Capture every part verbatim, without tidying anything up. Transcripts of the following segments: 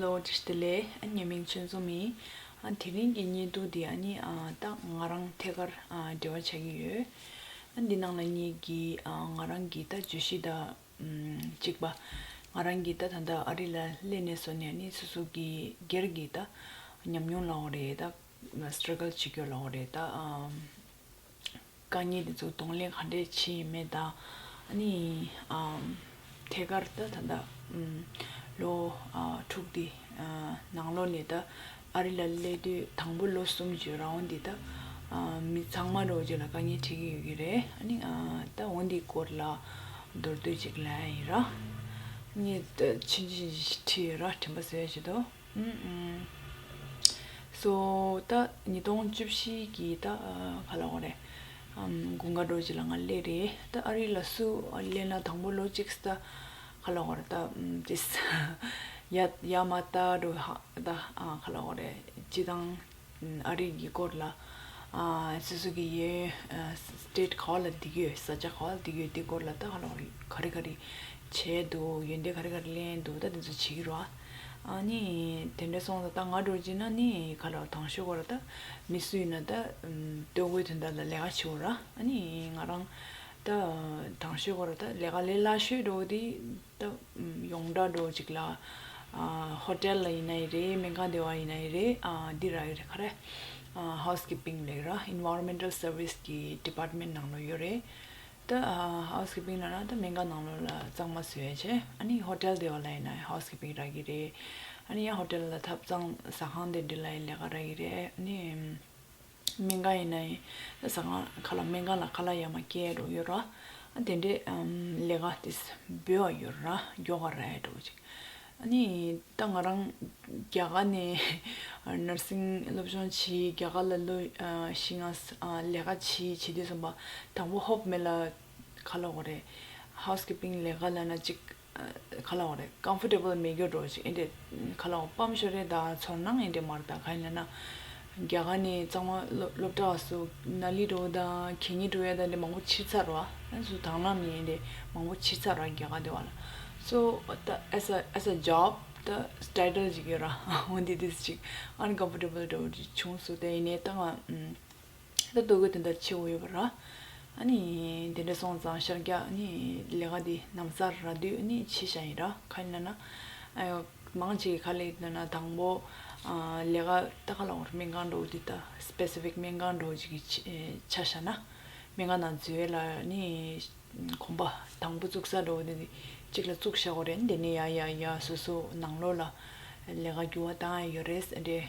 ཨོ་བཀྲ་ཤིས་བདེ་ལེགས། ཨ་ངའི་མིང་ཆོས་འཛོམས་ཡིན། ཨ་དེ་རིང་གི་བརྙན་ཐུང་འདི་ཨ་ནི་ཨ་ད་ང་རང་ཐད་ཀར་ཨ་འབྲེལ་བ་བྱ་གི་ཡོད། ཨ་འདི་ནང་ལ་ངེད་ཀྱི་ཨ་ང་རང་གི་ད་བརྗོད་གཞི་ད་ཨམ་གཅིག་པ། ང་རང་གི་ད་ད་ལྟ་ཨ་རི་ལ་སླེབས་ནས་བཟུང་ནས་ཨ་ནི་སོ་སོ་གི་སྒེར་གྱི་ད་ཉམས་མྱོང་ལབ་དགོས་རེད། ད་སི་ཊྲ་གལ་བྱེད་རྒྱུ་ལབ་དགོས་རེད། ད་ཨམ་དཀའ་ངལ་དེ་ཚོ་གདོང་ལེན་ག་འདྲས་བྱས་ཡིན་མེད་དང་། ཨ་ནི་ཨམ་ཐད་ཀར་ད་ད་ལྟ་ཨམ་ལོ་ཨ་དྲུག་དེ་ཨ་ནང་ལོགས་ནས་ད་ཨ་རི་ལ་སླེབས་དུས་དང་པོ་ལོ་གསུམ་བརྗོད་རང་འོང་འདི་ད་ཨ་མི་ཚང་མ་འདྲ་བོ་ཅིག་ལ་དཀའ་ངལ་འཕྲད་ཀྱི་ཡོད་ཀྱི་རེད། ཨ་ནི་ཨ་ད་འོ་འདི་སྐོར་ལ་མདོར་བསྡུས་ཅིག་ལབ་ཡ་ཡིན་ར། ངས་ད་ཕྱིན་ཅི་ཕྱིན་ཅི་བྲིས་ཡོད་ར། དྲན་པ་གསོ་ཡ་བྱེད་དོ། ཨུམ་ཨུམ། སོ་ད་ཉིས་སྟོང་བཅུ་བཞི་གི་ད་ཨ་ག་ལབ་དགོས་རེད། ཨམ་དགུན་ཁ་འདྲ་བོ་ཅིག་ལ་ང་སླེབས་རེད། ད་ཨ་རི་ལ་སུ་སླེབས་ན་དང་པོ་ལོ་གཅིག་ད་ག་ལབ་དགོས་རེད། ད་ཨམ་ཏིས་ཡ་ཡ་མ་ད་འགྲོ་ཧ་ད་ཨ་ག་ལབ་དགོས་རེད། སྤྱི་བཏང་ཨ་རི་གི་སྐོར་ལ་ཨ་སོ་སོ་གི་ཡོད་ཨ་སི་ཊེ་ཊི་ག་བ་ལ་བསྡད་ཀྱི་ཡོད། ས་ཆ་ག་བ་ལ་བསྡད་ཀྱི་ཡོད་དེ་སྐོར་ལ་ད་ག་ལབ་དགོས་རེད། ག་རེ་ག་རེ་བྱས་འདུག་ཡོན་ཏན་ག་རེ་ག་རེ་ལེན་འདུག་ད་དེ་ཚོ་བྱེད་ཀྱི་རེད་བ། ཨ་ནི་དེ་འདྲ་སོང་ཙང་ད་ང་འདྲ་བོ་ཅིག་ན་ནི་ག་ལབ་དང་ཤོས་སྐོར་ལ་ད་མི་སུ་ཡིན་ན་ད་ཨམ་ལྟོ་གོས་དོན་དག་ལ་ལས་ཀ་བྱེད་དགོས་ར། ཨ་ནི་ང་རང་ད་དང་ཤོས་སྐོར་ལ་ད་ལས་ཀ་ལས་སླ་ཤོས་འདྲ་བོ་དེ་ད་ཨམ་ཡོངས་གྲགས་འདྲ་བོ་ཅིག་ལ་ཨ་ཧོ་ཊེལ་ལ་ཡིན་ན་ཡིན་རེད། སྨན་ཁང་སྡེ་བ་ཡིན་ན་ཡིན་རེད། ཨ་འདི་ར་ཡོད་རེད། ག་རེ་ཨ་ཧའུ་སི་ཀིབ་པིང་ལབ་ར། ཨེན་ཝའི་རོན་མེན་ཊལ་སར་བི་སི་གི་ཌི་པཱར་ཊི་མེན་ཊི་ནང་ལ་ཡོད་རེད། ད་ཨ་ཧའུ་སི་ཀིབ་པིང་ལབ་ན་ད་སྨན་ཁང་ནང་ལོགས་ལ་གཙང་མ་བཟོ་ཡ་བྱས། ཨ་ནི་ཧོ་ཊེལ་སྡེ་བ་ལ་ཡིན་ན་ཧའུ་སི་ཀིབ་པིང་རག་གི་རེད། ཨ་ནི་ཡང་ཧོ་ཊེལ་ལ་ཐབ་ཚང་ཟ་ཁང་དེ་འདྲ་ལ་ཡང་ལས་ཀ་རག་གི་རེད། ཨ་ནི་སྨན་ཁང་ཡིན་ན་ཡང་ཟ་ཁང་ཁ་ལག་སྨན་ཁང་ལ་ཁ་ལག་ཡར་མར་སྐྱེལ་འགྲོ་ཡོད་ར། ཨ་དེ་འདྲས་ཨམ་ལས་ཀ་དེ་འབུལ་བ་ཡོད་ར། མགྱོགས་ག་ར་འགྲོ་ཅིག་ཨ་ནི་ད་ང་རང་རྒྱ་གར་ནས་ནར་སིང་སློབ་སྦྱོང་བྱས། རྒྱ་གར་ལ་ལོ་ཨ་བཞི་ལྔ་ཨ་ལས་ཀ་བྱས་བྱས་དུས་ཙམ་པ་དང་པོ་ཧོབ་མེད་ལ་ག་ལབ་དགོས་རེད། ཧའུ་སི་ཀིབ་པིང་ལས་ཀ་ལབ་ན་ཅིག་ཨ་ག་ལབ་དགོས་རེད། ཀམ་ཕོར་ཊེ་བལ་མེད་རྒྱུ་འདྲ་བོ་ཅིག་ཨེ་འདྲས་ག་ལབ་དགོས། སྤམ་ཤོར་རེད། ད་ཚོར་སྣང་ཨེ་འདྲས་མ་རེད། ད་ག་ཡིན་ལབ་ན་རྒྱ་གར་ནས་གཙང་མ་སློབ་སློབ་གྲྭ་བ་ཚོ་ནཱ་ལི་འདྲ་བོ་དང་གད་སྙིགས་འགྲོ་ཡ་དང་འདི་མང་པོ་ཕྱིར་ཚར་བ། ཨ་ཚོ་དང་བླངས་ནས་འདི་མང་པོ་ཕྱིར་ཚར་བ་རྒྱ་གར་འདི་བ་ལ། So ད་as a as a job ད་ཊའི་ཊལ་ཅིག་ཡོད་ར། འོ་འདི་འདི་ཅིག་ཨན་ཀམ་ཕོར་ཊེ་བལ་འདྲ་བོ་ཅིག་བྱུང་སོང་། དེ་ཡིན་ནའི་ད་ང་ད་ལྟོ་གོས་དེ་འདྲ་ཕྱི་བོ་ཡོད་པ་ར། ཨ་ནི་དེ་འདྲ་སོང་ཙང་ཤར་རྒྱག་ཨ་ནི་ལས་ཀ་འདི་ན་བཟའ་རག་དུས་ཨ་ནི་བྱེད་བཞག་ཡིན་ར། ག་ཡིན་ལབ་ན་ཨ་མང་ཆེ་ག་ལབ་ཡོད་ན་དང་པོ་ཨ་ལས་ཀ་ད་ག་ལབ་དགོས་རེད། སྨན་ཁང་འདྲ་བོ་འདི་ད་སི་པེ་སི་ཕིག་སྨན་ཁང་འདྲ་བོ་ཅིག་གི་ཆ་ཆ་བཞག་ན་སྨན་ཁང་ནང་འཛུལ་ལ་ནི་གོམ་པ་དང་པོ་བཙུགས་ས་འདྲ་བོ་འདི་གཅིག་ལ་བཙུགས་བཞག་དགོས་རེད། འདི་ནས་ཡ་ཡ་ཡ་སོ་སོ་ནང་ལོགས་ལ་ལས་ཀ་འགྱུར་བ་བཏང་ཡ་ཡོད་རེད་ཟེར་འདྲ་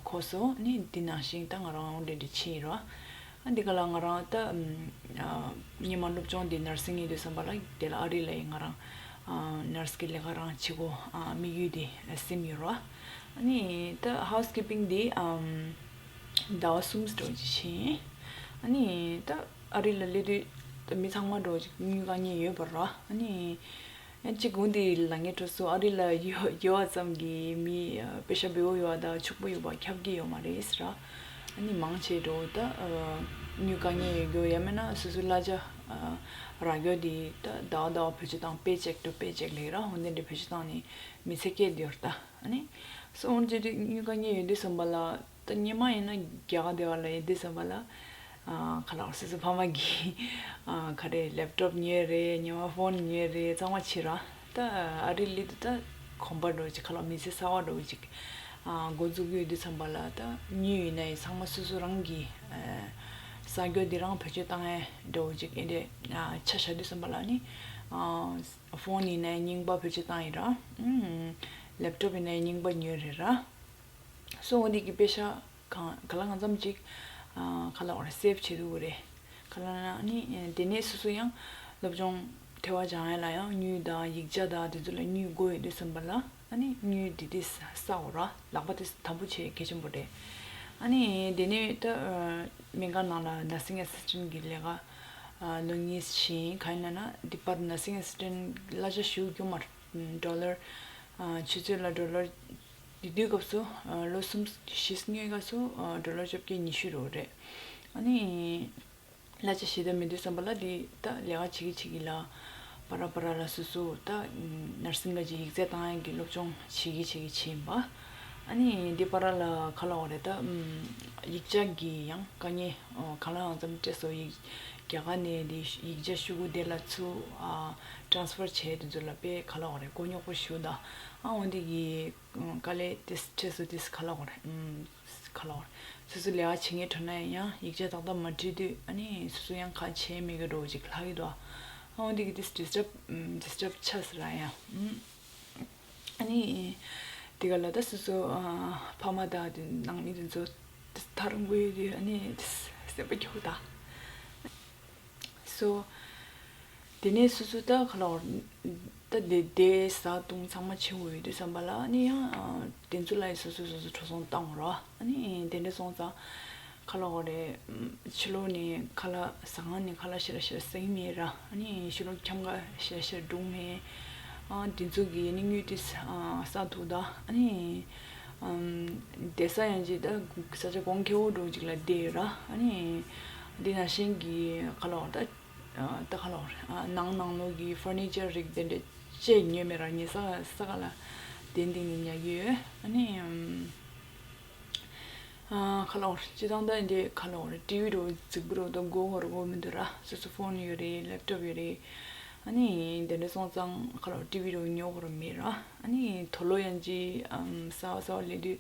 གོ་སོང་། ནི་འདི་ནང་བཞིན་ད་ང་རང་འདྲ་འདྲ་ཕྱིན་ཡིན་ར། ཨ་འདི་ག་ལ་ང་རང་ད་ཨམ་ཨ་སྔོན་མ་སློབ་སྦྱོང་འདི་ནར་སིང་ཡིན་དུས་ཙམ་པ་ལ་དེ་ལ་ཨ་རི་ལ་ཡི་ང་རང་ཨ་ནར་སི་གི་ལས་ཀ་རང་བྱེད་དགོས་ཨ་དམིགས་ཡུལ་འདི་སིམ་ཡོད་ར། ཨ་ནི་ད་ཧའུ་སི་ཀིབ་པིང་འདི་ཨམ་ཟླ་བ་གསུམ་འགྲོ་ཅིག་ཕྱིན། ཨ་ནི་ད་ཨ་རི་ལ་སླེབས་དུས་ད་མི་ཚང་མ་འགྲོ་ཅིག་དངུལ་དཀའ་ངལ་ཡོད་པ་ར། ཨ་ནི་ཡང་གཅིག་གུང་དེ་ལ་ངའི་གྲོས་སུ་ཨ་རི་ལ་ཡོད་ཡོད་པ་ཙམ་གྱིས་མི་ཨ་པེ་ཤ་བེའུ་ཡོད་པ་དང་ཕྱུག་པོ་ཡོད་པ་ཁྱབ་ཀྱི་ཡོད་མ་རེད་ཟེར་ར། ཨ་ནི་མང་ཆེ་འགྲོ་ད་ཨ་དངུལ་དཀའ་ངལ་ཡོད་རྒྱུ་ཡང་མིན་ན་སོ་སོའི་གླ་ཆ་ཨ་རག་རྒྱུ་དེ་ད་ཟླ་བ་ཟླ་བ་བེད་སྤྱོད་བཏང་། paycheck to paycheck ལབ་ར། འོ་འདི་འདྲ་བེད་སྤྱོད་བཏང་ནས་མི་ཚེ་སྐྱེལ་བསྡད་ཡོད་རེད་ད། ཨ་ནི་སོ་འོ་འདི་འདྲ་དངུལ་དཀའ་ངལ་ཡོད་དུས་ཙམ་པ་ལ་ད་སྔོན་མ་ཡིན་ན་རྒྱ་གར་སྡེ་བ་ལ་ཡིན་དུས་ཙམ་པ་ལ་ཨ་ཁ་ལག་སོ་སོ་ཕ་མ་གིས་ཨ་ག་རེ་ལེབ་ཊོབ་ཉོས་རེད། སྔོན་མ་ཕོན་ཉོས་རེད། གཙང་མ་བྱེད་ར། ད་ཨ་རི་སླེབས་དུས་ད་གོམ་པ་འདྲ་བོ་ཅིག་ཁ་ལག་མི་ཚེ་གསར་བ་འདྲ་བོ་ཅིག་ཨ་འགོ་འཛུགས་ཡོད་དུས་ཙམ་པ་ལ་ད་དངུལ་ཡིན་ན་ཡང་ཚང་མ་སོ་སོ་རང་གིས་ཨ་ས་རྒྱུ་འདི་རང་བེད་སྤྱོད་བཏང་ཡས་འདྲ་བོ་ཅིག་ཨེ་འདྲས་ཨ་ཆ་བཞག་དུས་ཙམ་པ་ལ་ནི་ཨ་ཕོན་ཡིན་ན་ཡང་རྙིང་པ་བེད་སྤྱོད་བཏང་ཡིན་ར། ཨུམ་ལེབ་ཊོབ་ཡིན་ན་ཡང་རྙིང་པ་ཉོས་རེད་ར། སོ་འོ་འདི་གི་པེ་ཤ་གང་ག་ལ་གང་འཚམ་ཅིག་ཨ་ག་ལབ་དགོས་རེད། སེབ་བྱེད་ཐུབ་ཀྱི་རེད། ག་ལབ་ན་ནི་ཨ་དེ་ནས་སོ་སོ་ཡང་སློབ་སྦྱོང་དེ་བ་སྦྱང་ཡ་ལ་ཡང་དངུལ་དང་ཡིག་ཆ་དང་དེ་ཚོ་ལ་དངུལ་དགོས་ཡོད་དུས་ཙམ་པ་ལ་ཨ་ནི་དངུལ་འདི་དེ་བསགས་དགོས་ར། ལག་པ་དེ་དམ་པོ་བྱེད་གལ་ཆེན་པོ་རེད། ཨ་ནི་དེ་ནས་ད་ཨ་སྨན་ཁང་ནང་ལ་ནར་སིང་ཨེ་སིས་ཊེན་གྱི་ལས་ཀ་ཨ་ལོ་གཉིས་ཕྱིན། ག་ཡིན་ལབ་ན་འདི་བར་ནར་སིང་ཨེ་སིས་ཊེན་གླ་ཆ་ཞེ་པོ་རྒྱུག་མ་རེད། ཌོ་ལར་ཨ་ཆུ་ཚོད་ལ་ཌོ་ལར་དེ་དུས་སྐབས་སུ་ཨ་ལོ་གསུམ་བཞི་སྔོན་སྐབས་སུ་ཨ་ཌོ་ལར་བཅོ་བརྒྱད་ཉི་ཤུ་རེད། ཨ་ནི་གླ་ཆ་ཞེ་དྲག་མེད་དུས་ཙམ་པ་ལ་དེ་ད་ལས་ཀ་བྱེད་ཀྱི་བྱེད་ཀྱི་ལ་ བར་བར་ལ་སོ་སོ་ད་ནར་སིང་གི་ཡིག་ཚད་བཏང་ཡག་གི་སློབ་སྦྱོང་བྱེད་ཀྱི་བྱེད་ཀྱི་བྱེད་ཡིན་པ། ཨ་ནི་འདི་བར་ལ་ག་ལབ་དགོས་རེད་ད། ཡིག་ཆ་གི་ཡང་དཀའ་ངལ་གང་ལ་ཡང་ཙམ་སྤྲད་སོང་། ཡིག་རྒྱ་གར་ནས་འདི་ཡིག་ཆ་ཤོག་གུ་དེ་ལ་ཚུར་ཊ་རན་སི་ཕར་བྱས་དེ་ཚོ་ལ་དཔེ་ག་ལབ་དགོས་རེད། མགོ་རྙོག་པོ་ཞིག་འདུག་ཨ་འོ་འདི་གི་དཀའ་ལས་དེ་འཕྲད་སོང་། དེ་ག་ལབ་དགོས་རེད། ཨམ། ག་ལབ་དགོས་རེད། སོ་སོ་ལས་ཀ་བྱེད་མཁན་འགྲོ་ན་ཡང་ཡིག་ཆ་ཏག་ཏག་མ་བྲིས་དུས་ཨ་ནི་སོ་སོ་ཡང་ག་བྱེད་མི་དགོས་འགྲོ་ཅིག་ལྷག་གི་འདུག་ཨ་འོ་འདི་གི་དེ་ཌིས་ཊབ་ཌིས་ཊབ་ཆགས་སོང་ར་ཡང་། ཨམ། ཨ་ནི་དེ་ག་ལ་ད་སོ་སོ་ཨ་ཕ་མ་དང་དེ་ནང་མི་དེ་ཚོ་དེ་ཐག་རིང་པོ་ཡོད་དུས་ཨ་ནི་དེ་སེམས་པ་སྐྱོ་པོ་ད། སོ། དེ་ནས་སོ་སོ་ད་ག་ལབ་དགོས་རེད། ད་དེ་དེ་བཟའ་བཏུང་ཚང་མ་བྱེད་དགོས་ཡོད་དུས་ཙམ་པ་ལ་ཨ་ནི་ཡང་ཨ་དེ་ཚོ་ལ་ཡང་སོ་སོ་སོ་སོ་འགྲོ་སོང་བཏང་དགོས་ར། ཨ་ནི་དེ་འདྲ་སོང་ཙང་ག་ལབ་དགོས་རེད། ཕྱི་ལོགས་ནས་ཁ་ལག་ཟ་ཁང་ནས་ཁ་ལག་ཞེ་དྲག་ཞེ་དྲག་ཟ་གི་མེད་ར། ཨ་ནི་ཕྱི་ལོགས་འཁྱམ་ག་ཞེ་དྲག་ཞེ་དྲག་འགྲོ་གི་མེད། ཨ་དེ་ཚོ་གི་ཨ་ནི་དངུལ་དེ་ཨ་བསགས་འདུག་ད་ཨ་ནི། ཨམ། བསྡད་ས་ཡང་ཅིག་ད་ས་ཆ་གོང་ཁེ་པོ་འདྲ་ཅིག་ལ་བསྡད་ཡོད་ར། ཨ་ནི་འདི་ནང་བཞིན་གྱི་ག་ལབ་དགོས་རེད་ད། ཨ་ད་ག་ལབ་དགོས་རེད། ཨ་ནང་ནང་ལོགས་ཀྱི་ཕར་ནི་ཅར་རིགས་དེ་འདྲ་ཅིག་ཉོས་མེད་ར། ཉོ་ས་ས་ག་ལ་དེ་འདི་ནས་ཉར་གྱི་ཡོད། ཨ་ནི་ཨམ། ཨ་ག་ལབ་དགོས་རེད། སྤྱིར་བཏང་ད་འདི་ག་ལབ་དགོས་རེད། ཊི་ཝི་འདྲ་རྫིག་པོ་འདྲ་ད་དགོས་དགོས་རེད་དགོས་མི་འདུག་ར། སོ་སོ་ཕོན་ཡོད་རེད། ལེབ་ཊོབ་ཡོད་རེད། ཨ་ནི་དེ་འདྲ་སོང་ཙང་ག་ལབ་དགོས་རེད། ཊི་ཝི་འདྲ་ཉོ་དགོས་ར་མེད་ར། ཨ་ནི་དུག་ལོག་ཡང་ཅིག་ཨམ་གསར་པ་གསར་པ་སླེབས་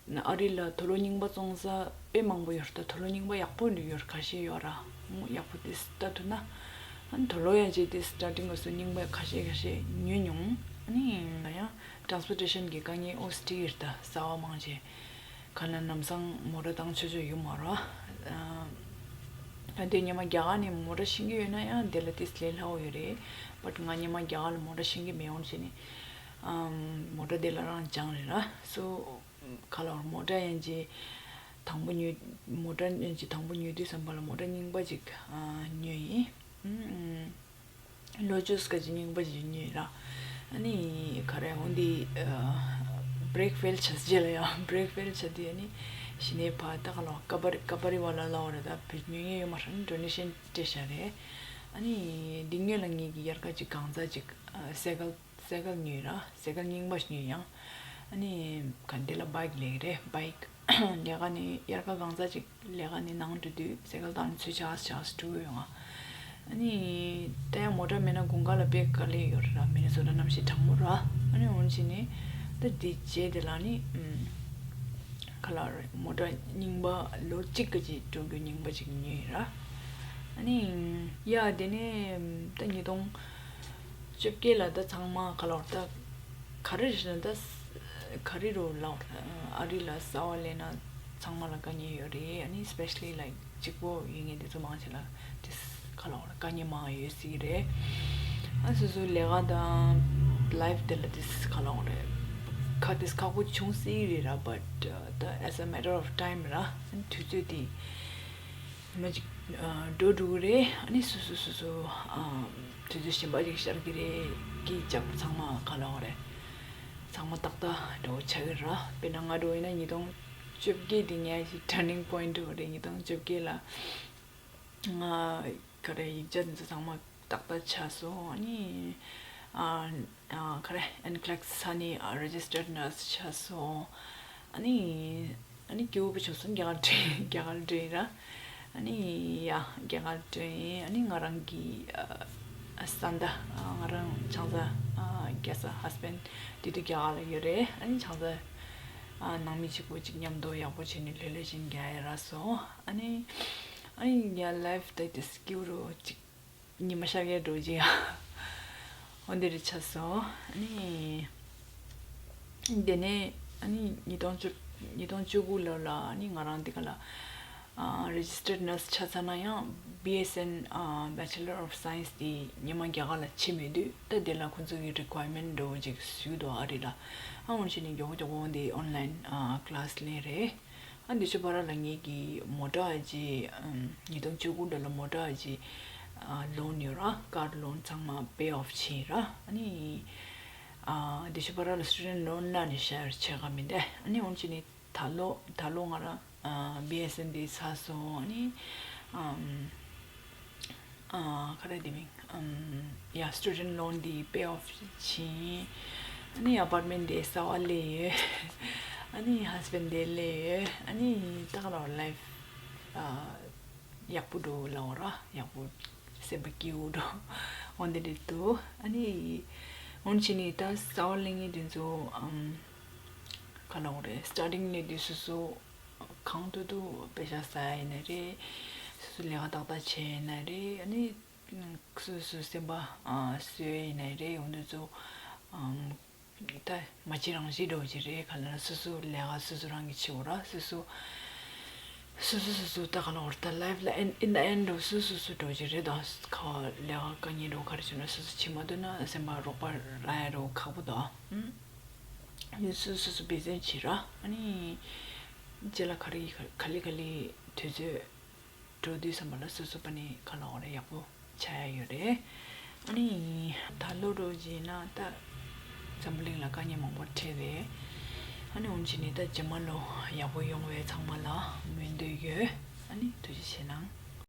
དུས། ཨ་རི་ལ་དུག་ལོག་རྙིང་པ་བཙོང་ས་དཔེ་མང་པོ་ཡོད་རེད། ད་དུག་ལོག་རྙིང་པ་ཡག་པོ་འདྲ་ཡོད་རེད། ཁ་ཤས་ཡོད་ར། ཨང་ཡག་པོ་དེ་ལྟ་ཐུབ་ན། ཨ་ནི་དུག་ལོག་ཡང་ཅིག་དེ་སི་ཊར་ཊིང་སྐབས་སུ་རྙིང་པ་ཁ་ཤས་ཁ་ཤས་ཉོས་མྱོང་། ཨ་ནི་ཡང་ཊ་རན་སི་པོར་ཊེ་ཤན་གྱི་དཀའ་ངལ་ཨོ་སི་ཊི་རེད། ད་གསར་པ་མང་ཆེ་ག་ལ་ལམ་སང་མོ་ཊ་བཏང་ཆོག་ཆོག་ཡོད་མ་རེད། ཨ་དེ་སྔོན་མ་རྒྱ་གར་ནས་མོ་ཊ་ཤེས་ཀྱི་ཡོད་ན་ཡང་དེ་ལ་དེ་ལས་སླ་པོ་ཡོད་རེད། བཊ་ང་སྔོན་མ་རྒྱ་གར་ལ་མོ་ཊ་ཤེས་ཀྱི་མེད། འོན་ཀྱང་ནི་ཨམ་མོ་ཊ་དེ་ལ་རང་སྦྱངས་རེད་ར། སོ། ག་ལབ་དགོས་རེད། མོ་ཊ་ཡང་ཅིག་དང་པོ་ཉོས། མོ་ཊ་ཡང་ཅིག་དང་པོ་ཉོ་དུས་ཙམ་པ་ལ་མོ་ཊ་རྙིང་པ་ཅིག་ཨ་ཉོས་ཡིན། ཨུམ། ལོ་ཅུས་ག་ཅིག་རྙིང་པ་ཅིག་ཉོས་ར། ཨ་ནི་ག་རེ་འོ་འདི་ཨ་བྷི་རེག་ཕེལ་བྱས་རྗེས་ལ་ཡང་བྷི་རེག་ཕེལ་བྱས་དུས་ཨ་ནི་གཞི་ནས་ཕར་ད་ག་ལབ་དགོས་རེད། ཀ་པ་རི་ཀ་པ་རི་ཝ་ལ་ལབ་དགོས་རེད། ད་བོད་ཉོ་མཁན་ཡོད་མ་རེད། ཌོ་ནེ་ཤན་སྤྲད་བཞག་རེད། ཨ་ནི་འདི་སྔོན་ལ་ངེད་ཀྱིས་དབྱར་ཁ་ཅིག་གང་ཟག་ཅིག་ཨ་སའི་ཀལ། སའི་ཀལ་ཉོས་ར། སའི་ཀལ་རྙིང་པ་ཞིག་ཉོས་ཡང་། ཨ་ནི་ག་འདི་ལ་བྷའིཀ་ལེན་རེད། བྷའིཀ་ལས་ཀ་ནི་དབྱར་ཁ་གང་ཟག་ཅིག་ལས་ཀ་ནི་ནང་འགྲོ་དུས་སའི་ཀལ་བཏང་ནས་ཚུར་ཆགས་ཆགས་འགྲོ་གི་ཡོད། ང་ཨ་ནི་ད་ཡང་མོ་ཊ་མེད་ན་དགུན་ཁ་ལ་དཔེ་དཀའ་ལས་ཡོད་རེད་ར། མི་ནི་སོ་ཊ་གནམ་གཤིས་གྲང་མོ་ར། ཨ་ནི་འོན་ཅི་ནི་ད་འདི་རྗེས་དེ་ལ་ནི་ཨམ་ག་ལབ་རེད། མོ་ཊ་རྙིང་པ་ལོ་གཅིག་ག་ཅིག་འགྲོ་རྒྱུ་རྙིང་པ་ཅིག་ཉོས་ར། ཨ་ནི་ཡ་དེ་ནས་ད་ཉིས་སྟོང་བཅོ་བརྒྱད་ལ་ད་ཚང་མ་ག་ལབ་དགོས་རེད། ད་ག་རེ་རེད་ཟེར་ན་ད་ག་རེ་རུ་ལབ་དགོས་རེད། ཨ་རི་ལ་གསར་པ་སླེབས་ན་ཚང་མ་ལ་དཀའ་ངལ་ཡོད་རེད། ཨ་ནི་སི་པེ་ཤ་ལི་ལའིཀ་གཅིག་པོ་ཡིན་མཁན་དེ་ཚོ་མང་ཆེ་ལ་དེ་ག་ལབ་དགོས་རེད། དཀའ་ངལ་མང་ཡོད་སྲིད་ཀྱི་རེད། ཨ་སོ་སོའི་ལས་ཀ་དང་ལའིཕ་དེ་ལ་དེ་ག་ལབ་དགོས་རེད། ཁ་དེ་ཁག་པོ་བྱུང་སྲིད་ཀྱི་རེད་ར། བཊ་ད་as a matter of time ར། ཨ་ནི་དུས་ཚོད་དེ། ཉི་མ་གཅིག་ཨ་འགྲོ་འགྲོ་གི་རེད། ཨ་ནི་སོ་སོ་སོ་སོ་ཨ་དུས་ཚོད་གཞན་པ་ཅིག་ཤར་གི་རེད། སྐད་རྒྱབ་ཚང་མ་ག་ལབ་དགོས་རེད། ཚང་མ་ཏག་ཏག་འགྲོ་ཆགས་ཀྱི་རེད། དཔེར་ན་ང་འདྲ་བོ་ཡིན་ན་ཉིས་སྟོང་བཅོ་བརྒྱད་འདི་ངའི་ཅིག་ཊར་ནིང་པོ་ཡིན་ཊི་འདྲ་བོ་རེད། ཉིས་སྟོང་བཅོ་བརྒྱད་ལ་ང་ག་རེ་ཡིག་ཆ་འདི་ཚོ་ཚང་མ་ཏག་ཏག་ཆགས་སོང་། ཨ་ནི་ཨ་ཨ་ག་རེ་ཨན་ཀླེག་ས་ནས་ཨ་རེ་ཇི་སི་ཊར་ནར་སི་ཆགས་སོང་། ཨ་ནི་ཨ་ནི་སྐྱིད་པོ་བྱུང་སོང་། རྒྱ་གར་འགྲོ་རྒྱ་གར་འགྲོ་ཡིན་ར། ཨ་ནི་ཡ་རྒྱ་གར་འགྲོ་ཡིན། ཨ་ནི་ང་རང་གི་ཨ་ཨ་ས་ན་ད་ཨ་ང་རང་ཆང་ས་ཨ་རྒྱ་ས་ཧས་བྷེན་ཌི་དེ་དུས་རྒྱ་གར་ལ་ཡོད་རེད། ཨ་ནི་ཆང་ས་ཨ་ནང་མི་གཅིག་པོ་གཅིག་མཉམ་དུ་ཡག་པོ་བྱས་ནས་ལྷོད་ལྷོད་བྱས་ནས་རྒྱག་ཡ་རག་སོང་། ཨ་ནི་ཨ་ནི་ཡ་ལའིཕ་ད་དེ་སྐྱིད་པོ་གཅིག་ཉི་མ་ཤར་ཡས་འགྲོ་རྗེས་ཨ་འོ་འདི་རེད་ཆགས་སོང་། ཨ་ནི་དེ་ནས་ཨ་ནི་ཉིས་སྟོང་བཅུ་ཉིས་སྟོང་བཅུ་དགུ་ལོ་ལ་ཨ་ནི་ང་རང་འདི་ག་ལ་ཨ་རེ་ཇི་སི་ཊར་ནར་སི་ཆགས་ཚར་ན་ཡང་བྷི་ཨེས་ཨེན་ཨ་བྷེ་ཆེ་ལར་ཨོཕ་སའེན་སི་དེ་སྔོན་མ་རྒྱ་གར་ལ་ཕྱིན་མེད་དུས་ད་དེ་ལ་ཁོང་ཚོ་གི་རི་ཀོ་ཡར་མེན་ཊི་འདྲ་བོ་ཅིག་བཟོས་འདུག་ཨ་རི་ལ། ཨ་འོ་བྱས་ནས་མགྱོགས་པོ་མགྱོགས་པོ་འོ་འདི་ཨོན་ལའིན་ཨ་ཀི་ལ་སི་ལེན་རེད། ཨ་འདི་ཚོའི་བར་ལ་ངེད་ཀྱི་མོ་ཊ་ཅིག་ཨམ་ཉིས་སྟོང་བཅུ་དགུ་ལོ་ལ་མོ་ཊ་ཅིག་ཨ་ལོན་ཡོད་ར། ཀར་ལོན་ཚང་མ་པེ་ཨོཕ་བྱས་ར། ཨ་ནི་ཨ་འདི་ཚོའི་བར་ལ་སི་ཊུ་ཌེན་ཊི་ལོན་གནང་ནས་ཤར་བྱེད་ག་མི་འདུག་ཨ་ནི་འོན་ཅི་ནི་ད་ལོ་ད་ལོ་ང་རང་ཨ་བྷི་ཨེས་ཨེན་དེ་ཚར་སོང་། ཨ་ནི་ཨམ་ཨ་ག་རེ་དེ་མིང་ ཨམ། ཡ། སི་ཊུ་ཌེན་ཊི་ལོན་འདི་པེ་ཨོཕ་བྱིན། ཨ་ནི་ཨ་པར་ཊི་མེན་ཊི་དེ་གསར་པ་སླེབས་ཡོད། ཨ་ནི་ཧས་བྷེན་ཌི་དེ་སླེབས་ཡོད། ཨ་ནི་ད་ག་རང་ལའིཕ་ཨ་ཡག་པོ་འགྲོ་ལབ་དགོས་རེད། ཡག་པོ་སེམས་པ་སྐྱིད་པོ་འགྲོ། འོ་འདི་འདྲ་འདུག་ཨ་ནི་འོ་ནི་བྱས་ནས་ད་གསར་པ་སླེབས་མཁན་དེ་ཚོ་ཨམ། ག་ལབ་དགོས་རེད། སི་ཊར་ཊིང་ནས་དེ་སོ་སོ་གང་ཐུབ་ཐུབ་པེ་ཤག་བསགས་ཡ་ཡིན་ན་རེད། སོ་སོ་ལས་ཀ་ཏག་ཏག་བྱས་ཡིན་ན་རེད། ཨ་ནི་སོ་སོ་སེམས་པ་ཨ་གསོ་ཡ་ཡིན་ན་རེད། འོ་འདི་ཚོ་ཨམ། ད་མ་བྱེད་རང་བྱེད་འདྲ་བོ་ཅིག་རེད། ག་ལབ་ན་སོ་སོ་ལས་ཀ་སོ་སོ་རང་གིས་བྱེད་དགོས་རེད། སོ་སོ་སོ་སོ་སོ་སོ་ད་ག་ལབ་དགོས་རེད། ད་ལའིཕ་ལ་in the end འགྲོ་སོ་སོ་སོ་འགྲོ་གི་རེད། ད་ཁ་བ་ལས་ཀ་དཀའ་ངལ་འགྲོ་ག་རེ་བྱུང་ན་སོ་སོ་བྱེད་མ་ཐུབ་ན་སེམས་པ་རོགས་པ་རག་ཡ་འགྲོ་ཁག་པོ་འདུག་ཨ། ཨུམ། སོ་སོ་སོ་སོ་འབད་བརྩོན་བྱེད་ར། ཨ་ནི་རྗེས་ལ་ག་རེ་ག་ལེ་ག་ལེ་དུས་ཚོད་འགྲོ་དུས་ཙམ་པ་ལ་སོ་སོ་པ་ནི་ག་ལབ་དགོས་རེད། ཡག་པོ་ཆགས་ཡ་ཡོད་རེད། ཨ་ནི་ད་ལོ་འགྲོ་བྱས་ན་ད་འཛམ་བུ་གླིང་ལ་དཀའ་ངལ་མང་པོ་འཕྲད་རེད། ཨ་ནི་འོ་ནི་བྱས་ནས་ད་རྗེས་མ་ལོ་ཡག་པོ་ཡོང་བའི་ཚང་མ་ལ་སྨོན་འདུན་ཡོད། ཨ་ནི་ཐུགས་རྗེ་ཆེ་གནང་།